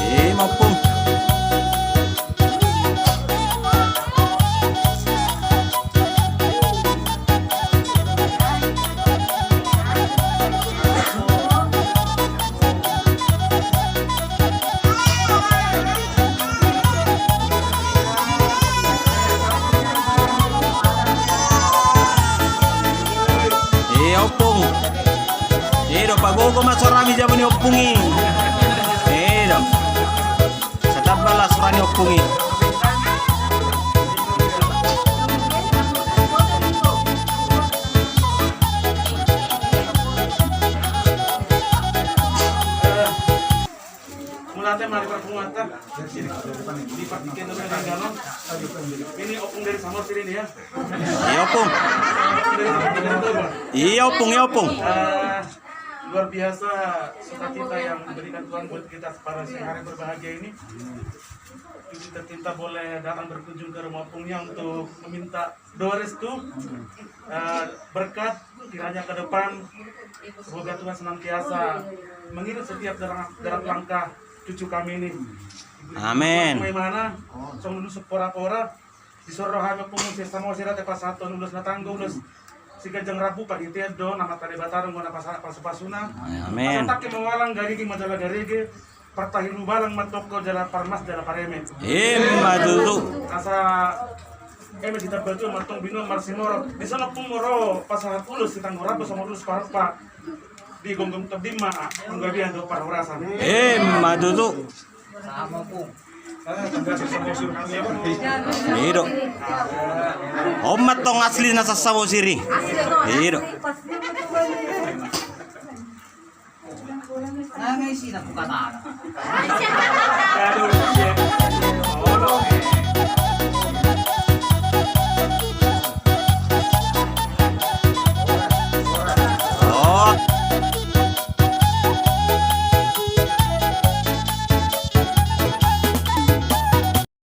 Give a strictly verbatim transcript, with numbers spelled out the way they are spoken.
Eh, mampung. Eh, ompung. Eh, do, pagogo ma suarami jabu ni ompung i. Eh, do. Satamba las rani ompung i. Mauliate ma di parpunguanta. Di partingkian dulu dengan ganon. Ini ompung dari Samosir ini ya. Iya, ompung. Ompung dari Samosir itu, Bang. Iya, ompung, iya, ompung. Eh, luar biasa sukacita yang diberikan Tuhan buat kita para yang hari berbahagia ini. Cucu tercinta boleh datang berkunjung ke rumah ompungnya untuk meminta doa restu, eh, berkat, kiranya ke depan semoga Tuhan senantiasa mengiring setiap derap, derap langkah cucu kami ini. Amin. Diberi kekuatan, mana, songon ulos saporaporan, di son rohana pun sesamo sira te pasahathon ulos na tanggo, ulos siganjang rambu, pangkataion do na marta Debata ro, nunga na pasa, pasupasuna. Amin. Asa tangke ma ualang, garege ma jala garege, partahi lubalang ma tongko jala parmas jala pareme. Ima tutu. Asa eme di tambatua ma tong binoan marsimorot. Di son ompung ma ro pasahat ulos sitanggo rambu songon ulos parompa. Di gomgom tobing ma panggabean dohot parhorasan. Ima tutu. I do. On ma tong asli na Samosir i. I do. Nang isi na buka tanah.